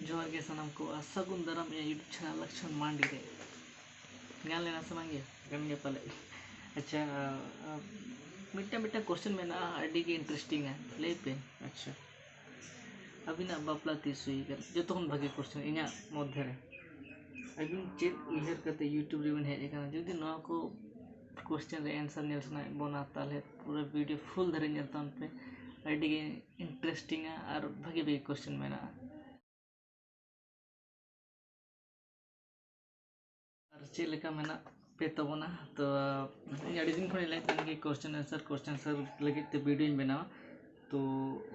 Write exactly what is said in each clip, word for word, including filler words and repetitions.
ᱡᱚᱦᱟᱨ ᱜᱮ ᱥᱟᱱᱟᱢ ᱠᱚ, ᱟᱨ ᱥᱟᱹᱜᱩᱱ ᱫᱟᱨᱟᱢ ᱤᱧᱟᱹᱜ YouTube channel ᱞᱟᱠᱪᱷᱚᱱ ᱢᱟᱱᱰᱤ ᱨᱮ᱾ ᱜᱟᱱ ᱞᱮᱱᱟ ᱥᱮ ᱵᱟᱝ ᱜᱮ? ᱜᱟᱱ ᱜᱮ ᱯᱟᱞᱮ᱾ ᱟᱪᱪᱷᱟ, ᱟᱨ, ᱟᱨ ᱢᱤᱫᱴᱟᱝ, ᱢᱤᱫᱴᱟᱝ question ᱢᱮᱱᱟᱜᱼᱟ, ᱟᱹᱰᱤ ᱜᱮ interesting ᱟ, ᱞᱟᱹᱭ ᱯᱮ᱾ ᱟᱪᱪᱷᱟ᱾ ᱟᱹᱵᱤᱱᱟᱜ ᱵᱟᱯᱞᱟ ᱛᱤᱥ ᱦᱩᱭ ᱟᱠᱟᱱᱟ? ᱡᱚᱛᱚ ᱠᱷᱚᱱ ᱵᱷᱟᱜᱮ question ᱤᱧᱟᱹᱜ ᱢᱚᱫᱽᱫᱷᱮ ᱨᱮ᱾ ᱟᱹᱵᱤᱱ ᱪᱮᱫ ᱩᱭᱦᱟᱹᱨ ᱠᱟᱛᱮ YouTube ᱨᱮᱵᱤᱱ ᱦᱮᱡ ᱟᱠᱟᱱᱟ? ᱡᱩᱫᱤ ᱱᱚᱣᱟ ᱠᱚ question ᱨᱮ answer ᱧᱮᱞ ᱥᱟᱱᱟᱭᱮᱫ ᱵᱚᱱᱟ, ᱛᱟᱦᱚᱞᱮ ᱯᱩᱨᱟᱹ video full ᱫᱷᱟᱹᱨᱤᱡ ᱧᱮᱞ ᱛᱟᱵᱚᱱ ᱯᱮ᱾ ᱟᱹᱰᱤ ᱜᱮ interesting ᱟ ᱟᱨ ᱵᱷᱟᱜᱮ, ᱵᱷᱟᱜᱮ question ᱢᱮᱱᱟᱜᱼᱟ᱾ ᱟᱨ ᱪᱮᱫ ᱞᱮᱠᱟ ᱢᱮᱱᱟᱜ ᱯᱮ ᱛᱟᱵᱚᱱᱟ? ᱛᱚ, ᱤᱧ ᱟᱹᱰᱤ ᱫᱤᱱ ᱠᱷᱚᱱᱤᱧ ᱞᱟᱹᱭᱮᱫ ᱛᱟᱦᱮᱱ ᱜᱮ question answer, question answer ᱞᱟᱹᱜᱤᱫ ᱛᱮ videoᱧ ᱵᱮᱱᱟᱣᱟ᱾ ᱛᱚ,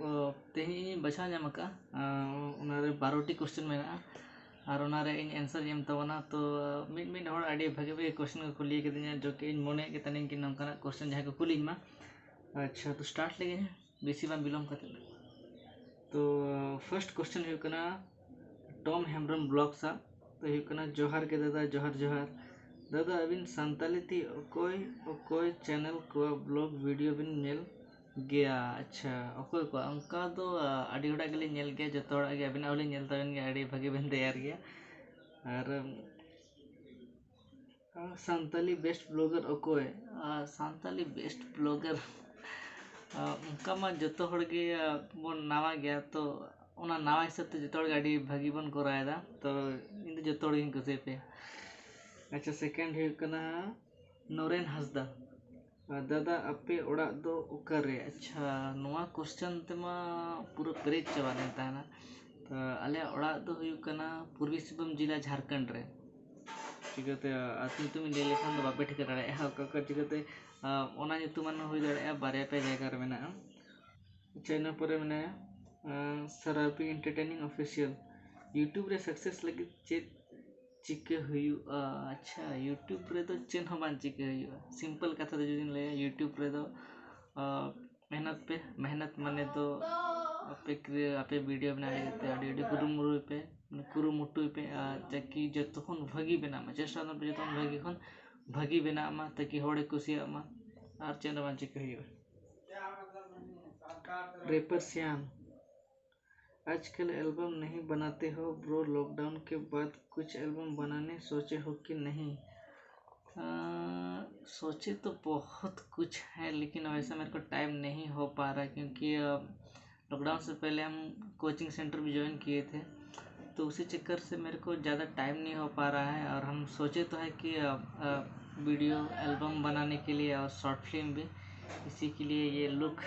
ᱚ, ᱛᱮᱦᱮᱧ ᱤᱧ ᱵᱟᱪᱷᱟᱣ ᱧᱟᱢ ᱟᱠᱟᱫᱼᱟ, ᱟᱸ, ᱚᱱᱟᱨᱮ ᱵᱟᱨᱚᱴᱤ question ᱢᱮᱱᱟᱜᱼᱟ ᱟᱨ ᱚᱱᱟᱨᱮ ᱤᱧ answerᱤᱧ ᱮᱢ ᱛᱟᱵᱚᱱᱟ᱾ ᱛᱚ, ᱢᱤᱫ ᱢᱤᱫ ᱦᱚᱲ ᱟᱹᱰᱤ ᱵᱷᱟᱜᱮ ᱵᱷᱟᱜᱮ question ᱠᱚ ᱠᱩᱞᱤ ᱟᱠᱟᱫᱤᱧᱟ, ᱡᱚ ᱠᱤ ᱤᱧ ᱢᱚᱱᱮᱭᱮᱫ ᱜᱮ ᱛᱟᱦᱮᱱᱤᱧ ᱠᱤ ᱱᱚᱝᱠᱟᱱᱟᱜ question ᱡᱟᱦᱟᱸᱭ ᱠᱚ ᱠᱩᱞᱤᱧ ᱢᱟ᱾ ᱟᱪᱪᱷᱟ, ᱛᱚ start ᱞᱮᱜᱮ ᱵᱮᱥᱤ ᱵᱟᱝ ᱵᱤᱞᱚᱢ ᱠᱟᱛᱮ᱾ ᱛᱚ first question ᱦᱩᱭᱩᱜ ᱠᱟᱱᱟ, ᱴᱚᱢ ᱦᱮᱢᱵᱨᱚᱢ vlogs ᱟᱜ᱾ ᱛᱚ ᱦᱩᱭᱩᱜ ᱠᱟᱱᱟ, ᱡᱚᱦᱟᱨ ᱜᱮ ᱫᱟᱫᱟ, ᱡᱚᱦᱟᱨ ᱡᱚᱦᱟᱨ᱾ ᱫᱟᱫᱟ, ᱟᱹᱵᱤᱱ ᱥᱟᱱᱛᱟᱞᱤ ᱛᱮ ᱚᱠᱚᱭ ᱚᱠᱚᱭ channel ᱠᱚᱣᱟᱜ vlog video ᱵᱤᱱ ᱧᱮᱞ ᱜᱮᱭᱟ? ᱟᱪᱪᱷᱟ, ᱚᱠᱚᱭ ᱠᱚᱣᱟᱜ? ᱚᱱᱠᱟ ᱫᱚ, ᱟ, ᱟᱹᱰᱤ ᱦᱚᱲᱟᱜ ᱜᱮᱞᱤᱧ ᱧᱮᱞ ᱜᱮᱭᱟ, ᱡᱚᱛᱚ ᱦᱚᱲᱟᱜ ᱜᱮ᱾ ᱟᱹᱵᱤᱱᱟᱜ ᱦᱚᱸᱞᱤᱧ ᱧᱮᱞ ᱛᱟᱵᱮᱱ ᱜᱮᱭᱟ, ᱟᱹᱰᱤ ᱵᱷᱟᱹᱜᱤ ᱵᱮᱱ ᱛᱮᱭᱟᱨ ᱜᱮᱭᱟ᱾ ᱟᱨ, ᱟᱢ, ᱥᱟᱱᱛᱟᱞᱤ best vlogger ᱚᱠᱚᱭ? ᱟᱨ ᱥᱟᱱᱛᱟᱞᱤ best vlogger, ᱟ, ᱚᱱᱠᱟ ᱢᱟ ᱡᱚᱛᱚ ᱦᱚᱲ ᱜᱮ, ᱟ, ᱵᱚᱱ ᱱᱟᱣᱟ ᱜᱮᱭᱟ, ᱛᱚ ᱚᱱᱟ ᱱᱟᱣᱟ ᱦᱤᱥᱟᱹᱵ ᱛᱮ ᱡᱚᱛᱚ ᱦᱚᱲ ᱜᱮ ᱟᱹᱰᱤ ᱵᱷᱟᱹᱜᱤ ᱵᱚᱱ ᱠᱚᱨᱟᱣ ᱮᱫᱟ, ᱛᱚ ᱤᱧ ᱫᱚ ᱡᱚᱛᱚ ᱦᱚᱲ ᱜᱤᱧ ᱠᱩᱥᱤᱭᱟᱯᱮᱭᱟ᱾ ᱟᱪᱪᱷᱟ, second ᱦᱩᱭᱩᱜ ᱠᱟᱱᱟ ᱱᱚᱨᱮᱱ ᱦᱟᱸᱥᱫᱟ᱾ ᱟᱨ ᱫᱟᱫᱟ, ᱟᱯᱮ ᱚᱲᱟᱜ ᱫᱚ ᱚᱠᱟᱨᱮ? ᱟᱪᱪᱷᱟ, ᱱᱚᱣᱟ question ᱛᱮᱢᱟ ᱯᱩᱨᱟᱹ ᱯᱮᱨᱮᱡ ᱪᱟᱵᱟ ᱞᱮᱱ ᱛᱟᱦᱮᱱᱟ᱾ ᱛᱚ ᱟᱞᱮᱭᱟᱜ ᱚᱲᱟᱜ ᱫᱚ ᱦᱩᱭᱩᱜ ᱠᱟᱱᱟ ᱯᱩᱨᱵᱤ ᱥᱤᱝᱵᱷᱩᱢ ᱡᱮᱞᱟ, ᱡᱷᱟᱲᱠᱷᱚᱸᱰ ᱨᱮ᱾ ᱪᱤᱠᱟᱹᱛᱮ ᱟᱹᱛᱩ ᱧᱩᱛᱩᱢ ᱤᱧ ᱞᱟᱹᱭ ᱞᱮᱠᱷᱟᱱ ᱫᱚ ᱵᱟᱯᱮ ᱴᱷᱤᱠᱟᱹ ᱫᱟᱲᱮᱭᱟᱜᱼᱟ ᱚᱠᱟ ᱚᱠᱟ ᱪᱤᱠᱟᱹᱛᱮ, ᱟᱸ, ᱚᱱᱟ ᱧᱩᱛᱩᱢ ᱟᱱ ᱦᱩᱭ ᱫᱟᱲᱮᱭᱟᱜᱼᱟ, ᱵᱟᱨᱭᱟ ᱯᱮᱭᱟ ᱡᱟᱭᱜᱟ ᱨᱮ ᱢᱮᱱᱟᱜᱼᱟ᱾ ᱟᱪᱪᱷᱟ, ᱤᱱᱟᱹ ᱯᱚᱨᱮ ᱢᱮᱱᱟᱭᱟ, ᱟᱸ, ᱥᱟᱨᱟᱯᱤ Entertaining Official᱾ YouTube ᱨᱮ success ᱞᱟᱹᱜᱤᱫ ᱪᱮᱫ ᱪᱤᱠᱟᱹ ᱦᱩᱭᱩᱜᱼᱟ? ᱟᱪᱪᱷᱟ, YouTube ᱨᱮᱫᱚ ᱪᱮᱫ ᱦᱚᱸ ᱵᱟᱝ ᱪᱤᱠᱟᱹ ᱦᱩᱭᱩᱜᱼᱟ᱾ Simple ᱠᱟᱛᱷᱟ ᱛᱮ ᱡᱩᱫᱤᱧ ᱞᱟᱹᱭᱟ, YouTube ᱨᱮᱫᱚ, ᱟᱸ, ᱢᱮᱦᱱᱚᱛ ᱯᱮ᱾ ᱢᱮᱦᱱᱚᱛ ᱢᱟᱱᱮ ᱫᱚ ᱟᱯᱮ ᱠᱨᱤ-, ᱟᱯᱮ video ᱵᱮᱱᱟᱣ ᱞᱟᱹᱜᱤᱫ ᱛᱮ ᱟᱹᱰᱤ, ᱟᱹᱰᱤ ᱠᱩᱨᱩᱢᱩᱴᱩᱭ ᱯᱮ, ᱢᱟᱱᱮ ᱠᱩᱨᱩᱢᱩᱴᱩᱭ ᱯᱮ, ᱟᱨ ᱡᱟᱠᱤ ᱡᱚᱛᱚ ᱠᱷᱚᱱ ᱵᱷᱟᱹᱜᱤ ᱵᱮᱱᱟᱜ ᱢᱟ, ᱪᱮᱥᱴᱟ ᱛᱟᱵᱚᱱ ᱯᱮ ᱡᱚᱛᱚ ᱠᱷᱚᱱ ᱵᱷᱟᱹᱜᱤ ᱠᱷᱚᱱ ᱵᱷᱟᱹᱜᱤ ᱵᱮᱱᱟᱜ ᱢᱟ, ᱛᱟᱠᱤ ᱦᱚᱲᱮ ᱠᱩᱥᱤᱭᱟᱜ ᱢᱟ, ᱟᱨ ᱪᱮᱫ ᱦᱚᱸ ᱵᱟᱝ ᱪᱤᱠᱟᱹ ᱦᱩᱭᱩᱜᱼᱟ᱾ ᱨᱮᱯᱟᱨ ᱥᱤᱭᱟᱢ, आजकल एल्बम नहीं बनाते हो ब्रो, लॉकडाउन के बाद कुछ एल्बम बनाने सोचे हो कि नहीं? अ, सोचे तो बहुत कुछ है, लेकिन वैसे मेरे को टाइम नहीं हो पा रहा है, क्योंकि लॉकडाउन से पहले हम कोचिंग सेंटर भी ज्वाइन किए थे, तो उसी चक्कर से मेरे को ज़्यादा टाइम नहीं हो पा रहा है। और हम सोचे तो है कि वीडियो एल्बम बनाने के लिए और शॉर्ट फिल्म भी, इसी के लिए ये लुक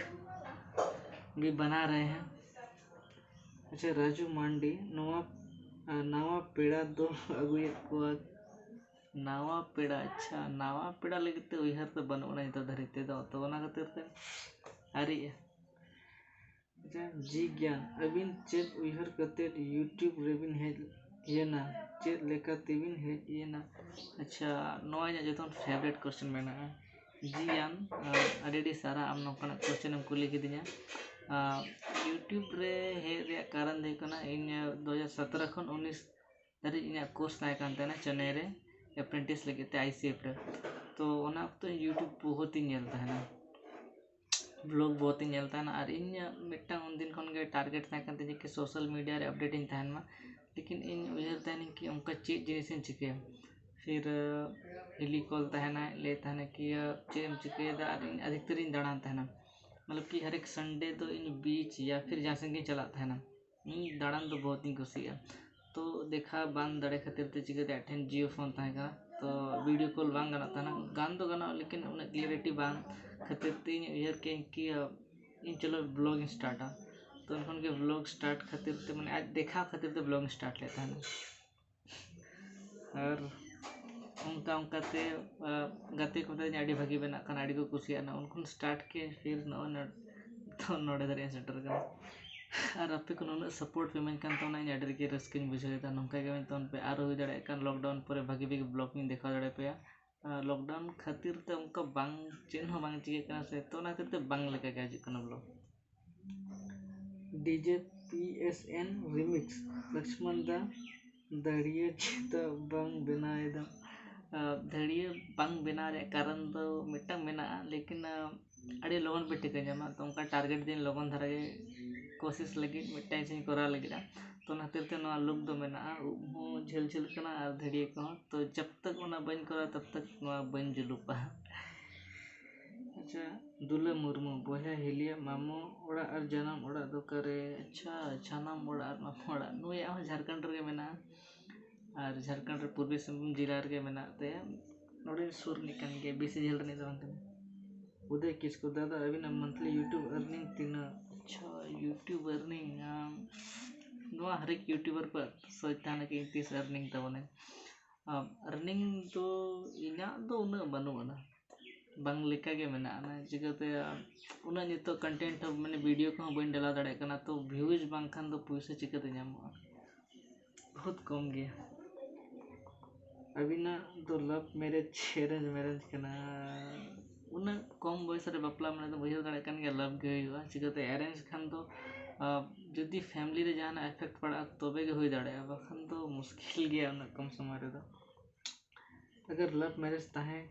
भी बना रहे हैं। ᱟᱪᱪᱷᱟ, ᱨᱟᱡᱩ ᱢᱟᱱᱰᱤ, ᱱᱚᱣᱟ, ᱟᱨ ᱱᱟᱣᱟ ᱯᱮᱲᱟ ᱫᱚ ᱟᱹᱜᱩᱭᱮᱫ ᱠᱚᱣᱟ᱾ ᱱᱟᱣᱟ ᱯᱮᱲᱟ, ᱟᱪᱪᱷᱟ, ᱱᱟᱣᱟ ᱯᱮᱲᱟ ᱞᱟᱹᱜᱤᱫ ᱛᱮ ᱩᱭᱦᱟᱹᱨ ᱫᱚ ᱵᱟᱹᱱᱩᱜ ᱟᱱᱟ ᱱᱤᱛᱚᱜ ᱫᱷᱟᱹᱨᱤᱡ ᱛᱮᱫᱚ, ᱛᱚ ᱚᱱᱟ ᱠᱷᱟᱹᱛᱤᱨ ᱛᱮ ᱟᱹᱣᱨᱤᱜᱼᱟ᱾ ᱟᱪᱪᱷᱟ, ᱡᱤ ᱜᱮᱭᱟᱱ, ᱟᱹᱵᱤᱱ ᱪᱮᱫ ᱩᱭᱦᱟᱹᱨ ᱠᱟᱛᱮᱫ YouTube ᱨᱮᱵᱤᱱ ᱦᱮᱡ ᱮᱱᱟ? ᱪᱮᱫ ᱞᱮᱠᱟ ᱛᱮᱵᱤᱱ ᱦᱮᱡ ᱮᱱᱟ? ᱟᱪᱪᱷᱟ, ᱱᱚᱣᱟ ᱤᱧᱟᱹᱜ ᱡᱚᱛᱚ ᱠᱷᱚᱱ ᱯᱷᱮᱵᱟᱨᱮᱴ ᱠᱚᱥᱪᱮᱱ ᱢᱮᱱᱟᱜᱼᱟ᱾ ᱡᱤᱭᱟᱱ, ᱟᱹᱰᱤ ᱟᱹᱰᱤ ᱥᱟᱨᱦᱟᱣ, ᱟᱢ ᱱᱚᱝᱠᱟᱱᱟᱜ ᱠᱚᱥᱪᱮᱱ ᱮᱢ ᱠᱩᱞᱤ ᱠᱤᱫᱤᱧᱟ᱾ YouTube ᱨᱮ ᱦᱮᱡ ᱨᱮᱭᱟᱜ ᱠᱟᱨᱚᱱ ᱫᱚ ᱦᱩᱭᱩᱜ ᱠᱟᱱᱟ, ᱤᱧ ᱫᱩ ᱦᱟᱡᱟᱨ ᱥᱚᱛᱨᱚ ᱠᱷᱚᱱ ᱩᱱᱤᱥ ᱫᱷᱟᱹᱨᱤᱡ ᱤᱧᱟᱹᱜ ᱠᱳᱨᱥ ᱛᱟᱦᱮᱸ ᱠᱟᱱ ᱛᱟᱦᱮᱱᱟ ᱪᱮᱱᱱᱟᱭ ᱨᱮ, ᱮᱯᱨᱮᱱᱴᱤᱥ ᱞᱟᱹᱜᱤᱫ ᱛᱮ, ICF ᱨᱮ᱾ ᱛᱚ ᱚᱱᱟ ᱚᱠᱛᱚ YouTube ᱵᱚᱦᱩᱛ ᱤᱧ ᱧᱮᱞ ᱛᱟᱦᱮᱱᱟ, ᱵᱷᱞᱚᱜᱽ ᱵᱚᱦᱩᱛ ᱤᱧ ᱧᱮᱞ ᱛᱟᱦᱮᱱᱟ᱾ ᱟᱨ ᱤᱧ ᱢᱤᱫᱴᱟᱝ ᱩᱱᱫᱤᱱ ᱠᱷᱚᱱ ᱜᱮ ᱴᱟᱨᱜᱮᱴ ᱛᱟᱦᱮᱸ ᱠᱟᱱ ᱛᱤᱧᱟᱹ ᱠᱤ ᱥᱳᱥᱟᱞ ᱢᱤᱰᱤᱭᱟ ᱨᱮ ᱟᱯᱰᱮᱴ ᱤᱧ ᱛᱟᱦᱮᱱ ᱢᱟ, ᱞᱮᱠᱤᱱ ᱤᱧ ᱩᱭᱦᱟᱹᱨ ᱛᱟᱦᱮᱱᱤᱧ ᱠᱤ ᱚᱱᱠᱟ ᱪᱮᱫ ᱡᱤᱱᱤᱥ ᱤᱧ ᱪᱤᱠᱟᱹᱭᱟ᱾ ᱯᱷᱤᱨ ᱦᱤᱞᱤ ᱠᱚᱞ ᱛᱟᱦᱮᱱᱟᱭ, ᱞᱟᱹᱭ ᱛᱟᱦᱮᱱᱟ ᱠᱤ ᱪᱮᱫ ᱮᱢ ᱪᱤᱠᱟᱹᱭᱮᱫᱟ, ᱟᱨ ᱤᱧ ᱟᱹᱰᱤ ᱩᱛᱟᱹᱨᱤᱧ ᱫᱟᱬᱟᱱ ᱛᱟᱦᱮᱱᱟ, ᱢᱚᱛᱞᱚᱵ ᱠᱤ ᱦᱟᱨ ᱮᱠ ᱥᱟᱱᱰᱮ ᱫᱚ ᱤᱧ ᱵᱤᱪ ᱭᱟ ᱯᱷᱤᱨ ᱡᱟᱦᱟᱸ ᱥᱮᱫ ᱜᱤᱧ ᱪᱟᱞᱟᱜ ᱛᱟᱦᱮᱱᱟ᱾ ᱤᱧ ᱫᱟᱬᱟᱱ ᱫᱚ ᱵᱚᱦᱩᱛ ᱤᱧ ᱠᱩᱥᱤᱭᱟᱜᱼᱟ᱾ ᱛᱚ ᱫᱮᱠᱷᱟ ᱵᱟᱝ ᱫᱟᱲᱮ ᱠᱷᱟᱹᱛᱤᱨ ᱛᱮ ᱪᱤᱠᱟᱹᱛᱮ ᱟᱡ ᱴᱷᱮᱱ ᱡᱤᱭᱳ ᱯᱷᱳᱱ ᱛᱟᱦᱮᱸ ᱠᱟᱱᱟ, ᱛᱚ ᱵᱷᱤᱰᱤᱭᱳ ᱠᱚᱞ ᱵᱟᱝ ᱜᱟᱱᱚᱜ ᱛᱟᱦᱮᱱᱟ᱾ ᱜᱟᱱ ᱫᱚ ᱜᱟᱱᱚᱜᱼᱟ, ᱞᱮᱠᱤᱱ ᱩᱱᱟᱹᱜ ᱠᱞᱤᱭᱟᱨᱤᱴᱤ ᱵᱟᱝ ᱠᱷᱟᱹᱛᱤᱨ ᱛᱮ ᱤᱧ ᱩᱭᱦᱟᱹᱨ ᱠᱮᱫᱟᱹᱧ ᱠᱤ ᱤᱧ ᱪᱚᱞᱚ ᱵᱷᱞᱚᱜ ᱤᱧ ᱥᱴᱟᱨᱴᱟ᱾ ᱛᱚ ᱩᱱ ᱠᱷᱚᱱ ᱜᱮ ᱵᱷᱞᱚᱜ ᱥᱴᱟᱨᱴ ᱠᱷᱟᱹᱛᱤᱨ ᱛᱮ, ᱢᱟᱱᱮ ᱟᱡ ᱫᱮᱠᱷᱟᱣ ᱠᱷᱟᱹᱛᱤᱨ ᱛᱮ ᱵᱷᱞᱚᱜ ᱤᱧ ᱥᱴᱟᱨᱴ ᱞᱮᱫ ᱛᱟᱦᱮᱱᱟ᱾ ᱟᱨ ᱚᱱᱠᱟ ᱚᱱᱠᱟᱛᱮ ᱜᱟᱛᱮ ᱠᱚ ᱢᱮᱛᱟᱫᱤᱧᱟ ᱟᱹᱰᱤ ᱵᱷᱟᱹᱜᱤ ᱵᱮᱱᱟᱜ ᱠᱟᱱᱟ, ᱟᱹᱰᱤ ᱠᱚ ᱠᱩᱥᱤᱭᱟᱜᱼᱟ᱾ ᱩᱱ ᱠᱷᱚᱱ ᱥᱴᱟᱨᱴ ᱠᱮᱫ, ᱯᱷᱤᱨ ᱱᱚᱜᱼᱚᱭ ᱱᱚᱰᱮ ᱫᱷᱟᱹᱨᱤᱡ ᱤᱧ ᱥᱮᱴᱮᱨ ᱠᱟᱱᱟ᱾ ᱟᱨ ᱟᱯᱮ ᱠᱚ ᱱᱩᱱᱟᱹᱜ ᱥᱟᱯᱳᱨᱴ ᱯᱮ ᱮᱢᱟᱹᱧ ᱠᱟᱱ ᱛᱟᱵᱚᱱᱟ, ᱤᱧ ᱟᱹᱰᱤ ᱨᱟᱹᱥᱠᱟᱹᱧ ᱵᱩᱡᱷᱟᱹᱣ ᱮᱫᱟ᱾ ᱱᱚᱝᱠᱟ ᱜᱮ ᱢᱮᱱᱛᱟᱵᱚᱱ ᱯᱮ, ᱟᱨᱚ ᱦᱩᱭ ᱫᱟᱲᱮᱭᱟᱜ ᱠᱷᱟᱱ ᱞᱚᱠᱰᱟᱣᱩᱱ ᱯᱚᱨᱮ ᱵᱷᱟᱹᱜᱤ ᱵᱷᱟᱹᱜᱤ ᱵᱷᱞᱚᱜᱽ ᱤᱧ ᱫᱮᱠᱷᱟᱣ ᱫᱟᱲᱮ ᱯᱮᱭᱟ᱾ ᱞᱚᱠᱰᱟᱣᱩᱱ ᱠᱷᱟᱹᱛᱤᱨ ᱛᱮ ᱚᱱᱠᱟ ᱵᱟᱝ, ᱪᱮᱫ ᱦᱚᱸ ᱵᱟᱝ ᱪᱤᱠᱟᱹᱜ ᱠᱟᱱᱟ ᱥᱮ, ᱛᱚ ᱚᱱᱟ ᱠᱷᱟᱹᱛᱤᱨ ᱛᱮ ᱵᱟᱝ ᱞᱮᱠᱟ ᱜᱮ ᱦᱤᱡᱩᱜ ᱠᱟᱱᱟ ᱵᱷᱞᱚᱜᱽ᱾ DJ PSN remix, ᱞᱚᱠᱥᱢᱚᱱ ᱫᱟ, ᱫᱟᱹᱲᱤᱭᱟᱹ ᱪᱮᱫᱟᱜ ᱵᱟᱝ ᱵᱮᱱᱟᱣ ᱮᱫᱟᱢ? ᱫᱟᱹᱲᱤᱭᱟᱹ ᱵᱟᱝ ᱵᱮᱱᱟᱣ ᱨᱮᱭᱟᱜ ᱠᱟᱨᱚᱱ ᱫᱚ ᱢᱤᱫᱴᱟᱝ ᱢᱮᱱᱟᱜᱼᱟ, ᱞᱮᱠᱤᱱ ᱟᱹᱰᱤ ᱞᱚᱜᱚᱱ ᱯᱮ ᱴᱷᱤᱠᱟᱹ ᱧᱟᱢᱟ᱾ ᱛᱚ ᱚᱱᱠᱟ ᱴᱟᱨᱜᱮᱴ ᱫᱤᱱ ᱞᱚᱜᱚᱱ ᱫᱷᱟᱨᱟ ᱜᱮ ᱠᱳᱥᱤᱥ ᱞᱟᱹᱜᱤᱫ, ᱢᱤᱫᱴᱟᱝ ᱤᱧ ᱠᱚᱨᱟᱣ ᱞᱟᱹᱜᱤᱫᱼᱟ᱾ ᱛᱚ ᱚᱱᱟ ᱠᱷᱟᱹᱛᱤᱨ ᱛᱮ ᱱᱚᱣᱟ ᱞᱩᱠ ᱫᱚ ᱢᱮᱱᱟᱜᱼᱟ, ᱩᱵ ᱦᱚᱸ ᱡᱷᱟᱹᱞ ᱡᱷᱟᱹᱞ ᱠᱟᱱᱟ ᱟᱨ ᱫᱷᱟᱹᱲᱭᱟᱹ ᱠᱚᱦᱚᱸ᱾ ᱛᱚ ᱡᱟᱵ ᱛᱟᱠ ᱚᱱᱟ ᱵᱟᱹᱧ ᱠᱚᱨᱟᱣᱟ, ᱛᱟᱵ ᱛᱟᱠ ᱱᱚᱣᱟ ᱵᱟᱹᱧ ᱡᱩᱞᱩᱯᱟ᱾ ᱟᱪᱪᱷᱟ, ᱫᱩᱞᱟᱹ ᱢᱩᱨᱢᱩ, ᱵᱚᱭᱦᱟ ᱦᱤᱞᱤᱭᱟ ᱢᱟᱢᱚ ᱚᱲᱟᱜ ᱟᱨ ᱡᱟᱱᱟᱢ ᱚᱲᱟᱜ ᱫᱚ ᱚᱠᱟᱨᱮ? ᱟᱪᱪᱷᱟ, ᱡᱟᱱᱟᱢ ᱚᱲᱟᱜ ᱟᱨ ᱢᱟᱢᱚ ᱚᱲᱟᱜ, ᱱᱩᱭᱟᱜ ᱦᱚᱸ ᱡᱷᱟᱲᱠᱷᱚᱸᱰ ᱨᱮᱜᱮ ᱢᱮᱱᱟᱜᱼᱟ᱾ ᱟᱨ ᱡᱷᱟᱲᱠᱷᱚᱸᱰ ᱨᱮ ᱯᱩᱨᱵᱤ ᱥᱤᱝᱵᱷᱩᱢ ᱡᱮᱞᱟ ᱨᱮᱜᱮ ᱢᱮᱱᱟᱜ ᱛᱟᱭᱟ᱾ ᱱᱚᱰᱮ ᱥᱩᱨ ᱨᱤᱱᱤᱡ ᱠᱟᱱ ᱜᱮᱭᱟ, ᱵᱮᱥᱤ ᱡᱷᱟᱹᱞ ᱨᱤᱱᱤᱡ ᱫᱚ ᱵᱟᱝ ᱠᱟᱱᱟ᱾ ᱩᱫᱚᱭ ᱠᱤᱥᱠᱩ, ᱫᱟᱫᱟ ᱟᱹᱵᱤᱱᱟᱜ monthly YouTube earning ᱛᱤᱱᱟᱹᱜ? ᱟᱪᱪᱷᱟ, YouTube earning, ᱟᱢ, ᱱᱚᱣᱟ ᱦᱟᱨᱮᱠ YouTuber ᱠᱚᱣᱟᱜ ᱥᱚᱪ ᱛᱟᱦᱮᱱᱟ ᱠᱤ ᱤᱧ ᱛᱤᱥ earning ᱛᱟᱵᱚᱱᱟᱹᱧ᱾ ᱟᱨ earning ᱫᱚ ᱤᱧᱟᱹᱜ ᱫᱚ ᱩᱱᱟᱹᱜ ᱵᱟᱹᱱᱩᱜ ᱟᱱᱟ, ᱵᱟᱝ ᱞᱮᱠᱟ ᱜᱮ ᱢᱮᱱᱟᱜ ᱟᱱᱟ᱾ ᱪᱤᱠᱟᱹᱛᱮ ᱩᱱᱟᱹᱜ ᱱᱤᱛᱚᱜ content ᱦᱚᱸ, ᱢᱟᱱᱮ video ᱠᱚᱦᱚᱸ ᱵᱟᱹᱧ ᱰᱟᱞᱟᱣ ᱫᱟᱲᱮᱭᱟᱜ ᱠᱟᱱᱟ, ᱛᱚ views ᱵᱟᱝᱠᱷᱟᱱ ᱫᱚ ᱯᱩᱭᱥᱟᱹ ᱪᱤᱠᱟᱹᱛᱮ ᱧᱟᱢᱚᱜᱼᱟ? ᱵᱚᱦᱩᱛ ᱠᱚᱢ ᱜᱮᱭᱟ᱾ ᱟᱹᱵᱤᱱᱟᱜ ᱫᱚ love marriage ᱪᱮ arrange marriage ᱠᱟᱱᱟ? ᱩᱱᱟᱹᱜ ᱠᱚᱢ ᱵᱚᱭᱮᱥ ᱨᱮ ᱵᱟᱯᱞᱟ ᱢᱟᱱᱮ ᱫᱚ ᱵᱩᱡᱷᱟᱹᱣ ᱫᱟᱲᱮᱭᱟᱜ ᱠᱟᱱ ᱜᱮᱭᱟ, love ᱜᱮ ᱦᱩᱭᱩᱜᱼᱟ᱾ ᱪᱤᱠᱟᱹᱛᱮ arrange ᱠᱷᱟᱱ ᱫᱚ ᱟᱨ ᱡᱩᱫᱤ family ᱨᱮ ᱡᱟᱦᱟᱱᱟᱜ effect ᱯᱟᱲᱟᱜᱼᱟ, ᱛᱚᱵᱮ ᱜᱮ ᱦᱩᱭ ᱫᱟᱲᱮᱭᱟᱜᱼᱟ, ᱵᱟᱠᱷᱟᱱ ᱫᱚ ᱢᱩᱥᱠᱤᱞ ᱜᱮᱭᱟ ᱩᱱᱟᱹᱜ ᱠᱚᱢ ᱥᱚᱢᱚᱭ ᱨᱮᱫᱚ᱾ ᱟᱜᱟᱨ love marriage ᱛᱟᱦᱮᱸ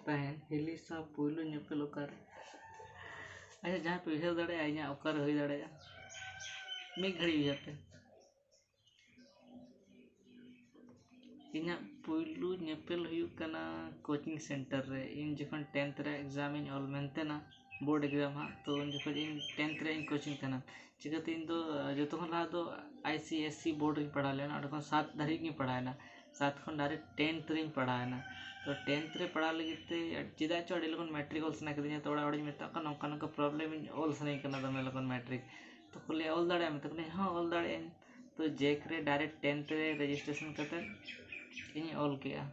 ᱛᱟᱦᱮᱱ, ᱦᱤᱞᱤ ᱥᱟᱶ ᱯᱩᱭᱞᱩ ᱧᱮᱯᱮᱞ ᱚᱠᱟᱨᱮ? ᱟᱪᱪᱷᱟ, ᱡᱟᱦᱟᱸᱭ ᱯᱮ ᱩᱭᱦᱟᱹᱨ ᱫᱟᱲᱮᱭᱟᱜᱼᱟ ᱤᱧᱟᱹᱜ ᱚᱠᱟᱨᱮ ᱦᱩᱭ ᱫᱟᱲᱮᱭᱟᱜᱼᱟ, ᱢᱤᱫ ᱜᱷᱟᱹᱲᱤᱡ ᱩᱭᱦᱟᱹᱨ ᱯᱮ᱾ ᱤᱧᱟᱹᱜ ᱯᱩᱭᱞᱩ ᱧᱮᱯᱮᱞ ᱦᱩᱭᱩᱜ ᱠᱟᱱᱟ coaching center ᱨᱮ᱾ ᱤᱧ ᱡᱚᱠᱷᱚᱱ tenth ᱨᱮ exam ᱤᱧ ᱚᱞ ᱢᱮᱱᱛᱮᱱᱟ, board exam ᱦᱟᱸᱜ, ᱛᱚ ᱩᱱ ᱡᱚᱠᱷᱚᱱ ᱤᱧ tenth ᱨᱮ ᱤᱧ coaching ᱛᱟᱦᱮᱱᱟ᱾ ᱪᱤᱠᱟᱹᱛᱮ ᱤᱧ ᱫᱚ ᱡᱚᱛᱚ ᱠᱷᱚᱱ ᱞᱟᱦᱟ ᱫᱚ ICSE board ᱨᱤᱧ ᱯᱟᱲᱦᱟᱣ ᱞᱮᱱᱟ, ᱚᱸᱰᱮ ᱠᱷᱚᱱ ᱥᱟᱛ ᱫᱷᱟᱹᱨᱤᱡ ᱜᱤᱧ ᱯᱟᱲᱦᱟᱣᱮᱱᱟ᱾ ᱥᱟᱛ ᱠᱷᱚᱱ direct tenth ᱨᱤᱧ ᱯᱟᱲᱦᱟᱣᱮᱱᱟ᱾ ᱛᱚ tenth ᱨᱮ ᱯᱟᱲᱦᱟᱣ ᱞᱟᱹᱜᱤᱫ ᱛᱮ ᱪᱮᱫᱟᱜ ᱪᱚ ᱟᱹᱰᱤ ᱞᱚᱜᱚᱱ matric ᱚᱞ ᱥᱟᱱᱟ ᱠᱤᱫᱤᱧᱟ᱾ ᱛᱚ ᱚᱲᱟᱜ ᱦᱚᱲᱤᱧ ᱢᱮᱛᱟᱜ ᱠᱟᱱᱟ, ᱱᱚᱝᱠᱟ ᱱᱚᱝᱠᱟ problem ᱤᱧ ᱚᱞ ᱥᱟᱱᱟᱧ ᱠᱟᱱᱟ ᱫᱚᱢᱮ ᱞᱚᱜᱚᱱ matric᱾ ᱛᱚ ᱠᱚ ᱞᱟᱹᱭᱟ, "ᱚᱞ ᱫᱟᱲᱮᱭᱟᱜ ᱟᱢ?" ᱛᱚ ᱠᱚ ᱞᱟᱹᱭᱟ, "ᱦᱚᱸ, ᱚᱞ ᱫᱟᱲᱮᱭᱟᱜ ᱟᱹᱧ᱾" ᱛᱚ ᱡᱮᱠ ᱨᱮ direct tenth ᱨᱮ registration ᱠᱟᱛᱮ ᱤᱧ ᱚᱞ ᱠᱮᱜᱼᱟ᱾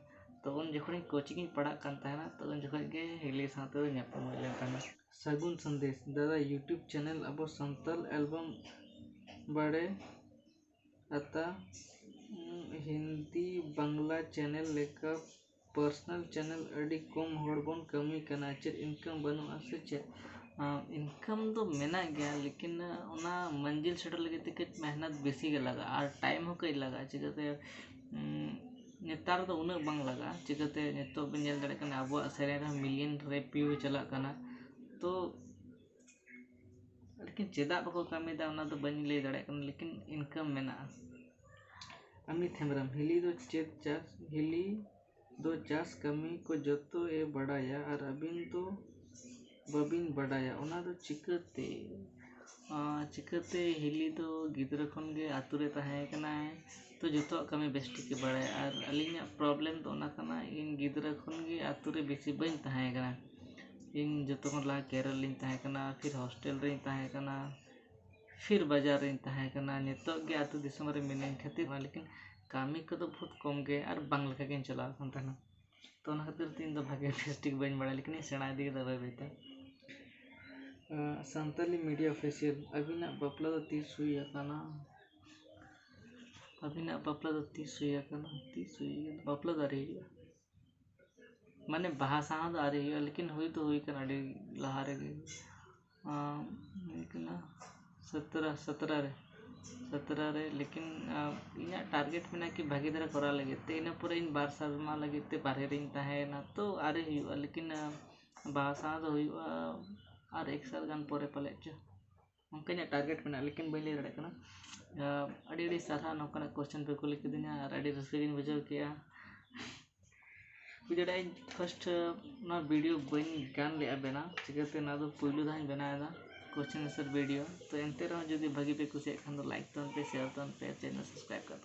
ᱛᱚ ᱩᱱ ᱡᱚᱠᱷᱚᱱ ᱤᱧ coaching ᱤᱧ ᱯᱟᱲᱦᱟᱜ ᱠᱟᱱ ᱛᱟᱦᱮᱱᱟ, ᱛᱚ ᱩᱱ ᱡᱚᱠᱷᱚᱱ ᱜᱮ ᱦᱤᱞᱤ ᱥᱟᱶᱛᱮ ᱫᱚ ᱧᱟᱯᱟᱢ ᱦᱩᱭ ᱞᱮᱱ ᱛᱟᱦᱮᱱᱟ᱾ ᱥᱟᱹᱜᱩᱱ ᱥᱟᱸᱫᱮᱥ, ᱫᱟᱫᱟ YouTube channel ᱟᱵᱚ ᱥᱟᱱᱛᱟᱲ album ᱵᱟᱲᱮ ᱟᱛᱟ, ᱩᱸ, ᱦᱤᱱᱫᱤ ᱵᱟᱝᱞᱟ channel ᱞᱮᱠᱟ personal channel ᱟᱹᱰᱤ ᱠᱚᱢ ᱦᱚᱲ ᱵᱚᱱ ᱠᱟᱹᱢᱤ ᱠᱟᱱᱟ, ᱪᱮᱫ income ᱵᱟᱹᱱᱩᱜᱼᱟ ᱥᱮ ᱪᱮᱫ? ᱟᱸ, income ᱫᱚ ᱢᱮᱱᱟᱜ ᱜᱮᱭᱟ, ᱞᱮᱠᱤᱱ ᱚᱱᱟ ᱢᱟᱹᱱᱡᱤᱞ ᱥᱮᱴᱮᱨ ᱞᱟᱹᱜᱤᱫ ᱛᱮ ᱠᱟᱹᱡ ᱢᱮᱦᱱᱚᱛ ᱵᱮᱥᱤ ᱜᱮ ᱞᱟᱜᱟᱜᱼᱟ ᱟᱨ time ᱦᱚᱸ ᱠᱟᱹᱡ ᱞᱟᱜᱟᱜᱼᱟ᱾ ᱪᱤᱠᱟᱹᱛᱮ, ᱩᱸ, ᱱᱮᱛᱟᱨ ᱫᱚ ᱩᱱᱟᱹᱜ ᱵᱟᱝ ᱞᱟᱜᱟᱜᱼᱟ᱾ ᱪᱤᱠᱟᱹᱛᱮ ᱱᱤᱛᱚᱜ ᱵᱤᱱ ᱧᱮᱞ ᱫᱟᱲᱮᱭᱟᱜ ᱠᱟᱱᱟ ᱟᱵᱚᱣᱟᱜ ᱥᱮᱨᱮᱧ ᱨᱮᱦᱚᱸ million ᱨᱮ view ᱪᱟᱞᱟᱜ ᱠᱟᱱᱟ᱾ ᱛᱚ ᱞᱮᱠᱤᱱ ᱪᱮᱫᱟᱜ ᱵᱟᱠᱚ ᱠᱟᱹᱢᱤᱭᱮᱫᱟ ᱚᱱᱟ ᱫᱚ ᱵᱟᱹᱧ ᱞᱟᱹᱭ ᱫᱟᱲᱮᱭᱟᱜ ᱠᱟᱱᱟ, ᱞᱮᱠᱤᱱ ᱤᱱᱠᱟᱢ ᱢᱮᱱᱟᱜᱼᱟ᱾ ᱟᱢᱤᱛ ᱦᱮᱢᱵᱨᱚᱢ, ᱦᱤᱞᱤ ᱫᱚ ᱪᱮᱫ ᱪᱟᱥ, ᱦᱤᱞᱤ ᱫᱚ ᱪᱟᱥ ᱠᱟᱹᱢᱤ ᱠᱚ ᱡᱚᱛᱚ ᱮ ᱵᱟᱰᱟᱭᱟ ᱟᱨ ᱟᱹᱵᱤᱱ ᱫᱚ ᱵᱟᱹᱵᱤᱱ ᱵᱟᱰᱟᱭᱟ, ᱚᱱᱟ ᱫᱚ ᱪᱤᱠᱟᱹᱛᱮ? ᱟᱸ, ᱪᱤᱠᱟᱹᱛᱮ? ᱦᱤᱞᱤ ᱫᱚ ᱜᱤᱫᱽᱨᱟᱹ ᱠᱷᱚᱱ ᱜᱮ ᱟᱛᱳ ᱨᱮ ᱛᱟᱦᱮᱸ ᱠᱟᱱᱟᱭ, ᱛᱚ ᱡᱚᱛᱚᱣᱟᱜ ᱠᱟᱹᱢᱤ ᱵᱮᱥ ᱴᱷᱤᱠ ᱜᱮ ᱵᱟᱲᱟᱭᱟ᱾ ᱟᱨ ᱟᱹᱞᱤᱧᱟᱜ ᱯᱨᱚᱵᱞᱮᱢ ᱫᱚ ᱚᱱᱟ ᱠᱟᱱᱟ, ᱤᱧ ᱜᱤᱫᱽᱨᱟᱹ ᱠᱷᱚᱱ ᱜᱮ ᱟᱛᱳ ᱨᱮ ᱵᱮᱥᱤ ᱵᱟᱹᱧ ᱛᱟᱦᱮᱸ ᱠᱟᱱᱟ᱾ ᱤᱧ ᱡᱚᱛᱚ ᱠᱷᱚᱱ ᱞᱟᱦᱟ ᱠᱮᱨᱚᱞ ᱨᱤᱧ ᱛᱟᱦᱮᱸ ᱠᱟᱱᱟ, ᱯᱷᱤᱨ ᱦᱳᱥᱴᱮᱞ ᱨᱤᱧ ᱛᱟᱦᱮᱸ ᱠᱟᱱᱟ, ᱯᱷᱤᱨ ᱵᱟᱡᱟᱨ ᱨᱤᱧ ᱛᱟᱦᱮᱸ ᱠᱟᱱᱟ᱾ ᱱᱤᱛᱚᱜ ᱜᱮ ᱟᱛᱳ ᱫᱤᱥᱚᱢ ᱨᱮ ᱢᱤᱱᱟᱹᱧ ᱠᱷᱟᱹᱛᱤᱨ, ᱞᱮᱠᱤᱱ ᱠᱟᱹᱢᱤ ᱠᱚᱫᱚ ᱵᱚᱦᱩᱛ ᱠᱚᱢ ᱜᱮ ᱟᱨ ᱵᱟᱝ ᱞᱮᱠᱟ ᱜᱤᱧ ᱪᱟᱞᱟᱣ ᱟᱠᱟᱱ ᱛᱟᱦᱮᱱᱟ᱾ ᱛᱚ ᱚᱱᱟ ᱠᱷᱟᱹᱛᱤᱨ ᱛᱮ ᱤᱧ ᱫᱚ ᱵᱷᱟᱜᱮ ᱵᱮᱥ ᱴᱷᱤᱠ ᱵᱟᱹᱧ ᱵᱟᱲᱟᱭᱟ, ᱞᱮᱠᱤᱱ ᱤᱧ ᱥᱮᱬᱟ ᱤᱫᱤ ᱠᱮᱫᱟ ᱵᱟᱹᱭ ᱵᱟᱹᱭ ᱛᱮ᱾ ᱟᱸ, ᱥᱟᱱᱛᱟᱞᱤ ᱢᱤᱰᱤᱭᱟ ᱚᱯᱷᱤᱥᱤᱭᱟᱞ, ᱟᱹᱵᱤᱱᱟᱜ ᱵᱟᱯᱞᱟ ᱫᱚ ᱛᱤᱥ ᱦᱩᱭ ᱟᱠᱟᱱᱟ? ᱟᱹᱵᱤᱱᱟᱜ ᱵᱟᱯᱞᱟ ᱫᱚ ᱛᱤᱥ ᱦᱩᱭ ᱟᱠᱟᱱᱟ? ᱛᱤᱥ ᱦᱩᱭ ᱟᱠᱟᱱᱟ? ᱵᱟᱯᱞᱟ ᱫᱚ ᱟᱹᱣᱨᱤ ᱦᱩᱭᱩᱜᱼᱟ, ᱢᱟᱱᱮ ᱵᱟᱦᱟ ᱥᱟᱶ ᱫᱚ ᱟᱹᱣᱨᱤ ᱦᱩᱭᱩᱜᱼᱟ, ᱞᱮᱠᱤᱱ ᱦᱩᱭ ᱫᱚ ᱦᱩᱭ ᱟᱠᱟᱱᱟ ᱟᱹᱰᱤ ᱞᱟᱦᱟ ᱨᱮᱜᱮ᱾ ᱟᱸ, ᱦᱩᱭ ᱠᱟᱱᱟ ᱥᱚᱛᱨᱚ, ᱥᱚᱛᱨᱚ ᱨᱮ, ᱥᱚᱛᱨᱚ ᱨᱮ, ᱞᱮᱠᱤᱱ, ᱟᱸ, ᱤᱧᱟᱹᱜ ᱴᱟᱨᱜᱮᱴ ᱢᱮᱱᱟᱜᱼᱟ ᱠᱤ ᱵᱷᱟᱜᱮ ᱫᱷᱟᱨᱟ ᱠᱚᱨᱟᱣ ᱞᱟᱹᱜᱤᱫ ᱛᱮ᱾ ᱤᱱᱟᱹ ᱯᱚᱨᱮ ᱤᱧ ᱵᱟᱨ ᱥᱮᱨᱢᱟ ᱞᱟᱹᱜᱤᱫ ᱛᱮ ᱵᱟᱨᱦᱮ ᱨᱤᱧ ᱛᱟᱦᱮᱸᱭᱮᱱᱟ, ᱛᱚ ᱟᱹᱣᱨᱤ ᱦᱩᱭᱩᱜᱼᱟ, ᱞᱮᱠᱤᱱ, ᱟᱸ, ᱵᱟᱦᱟ ᱥᱟᱶ ᱫᱚ ᱦᱩᱭᱩᱜᱼᱟ ᱟᱨ ᱮᱠ ᱥᱟᱞ ᱜᱟᱱ ᱯᱚᱨᱮ ᱯᱟᱞᱮᱫ ᱪᱚ, ᱚᱱᱠᱟ ᱤᱧᱟᱹᱜ ᱴᱟᱨᱜᱮᱴ ᱢᱮᱱᱟᱜᱼᱟ, ᱞᱮᱠᱤᱱ ᱵᱟᱹᱧ ᱞᱟᱹᱭ ᱫᱟᱲᱮᱭᱟᱜ ᱠᱟᱱᱟ᱾ ᱟᱸ, ᱟᱹᱰᱤ ᱟᱹᱰᱤ ᱥᱟᱨᱦᱟᱣ ᱱᱚᱝᱠᱟᱱᱟᱜ ᱠᱚᱥᱪᱮᱱ ᱯᱮ ᱠᱩᱞᱤ ᱠᱤᱫᱤᱧᱟ ᱟᱨ ᱟᱹᱰᱤ ᱨᱟᱹᱥᱠᱟᱹ ᱜᱤᱧ ᱵᱩᱡᱷᱟᱹᱣ ᱠᱮᱜᱼᱟ᱾ ᱦᱩᱭ ᱫᱟᱲᱮᱭᱟᱜᱼᱟ ᱤᱧ ᱯᱷᱟᱥᱴ ᱱᱚᱣᱟ ᱵᱷᱤᱰᱤᱭᱳ ᱵᱟᱹᱧ ᱜᱟᱱ ᱞᱮᱜᱼᱟ ᱵᱮᱱᱟᱣ, ᱪᱤᱠᱟᱹᱛᱮ ᱱᱚᱣᱟ ᱫᱚ ᱯᱩᱭᱞᱩ ᱫᱷᱟᱣ ᱤᱧ ᱵᱮᱱᱟᱣ ᱮᱫᱟ, ᱠᱚᱥᱪᱮᱱ ᱟᱱᱥᱟᱨ ᱵᱷᱤᱰᱤᱭᱳ᱾ ᱛᱚ ᱮᱱᱛᱮ ᱨᱮᱦᱚᱸ ᱡᱩᱫᱤ ᱵᱷᱟᱹᱜᱤ ᱯᱮ ᱠᱩᱥᱤᱭᱟᱜ ᱠᱷᱟᱱ ᱫᱚ ᱞᱟᱭᱤᱠ ᱛᱟᱵᱚᱱ ᱯᱮ, ᱥᱮᱭᱟᱨ ᱛᱟᱵᱚᱱ ᱯᱮ, ᱪᱮᱱᱮᱞ ᱥᱟᱵᱥᱠᱨᱟᱭᱤᱵ ᱠᱟᱜ ᱛᱟᱵᱚᱱ ᱯᱮ᱾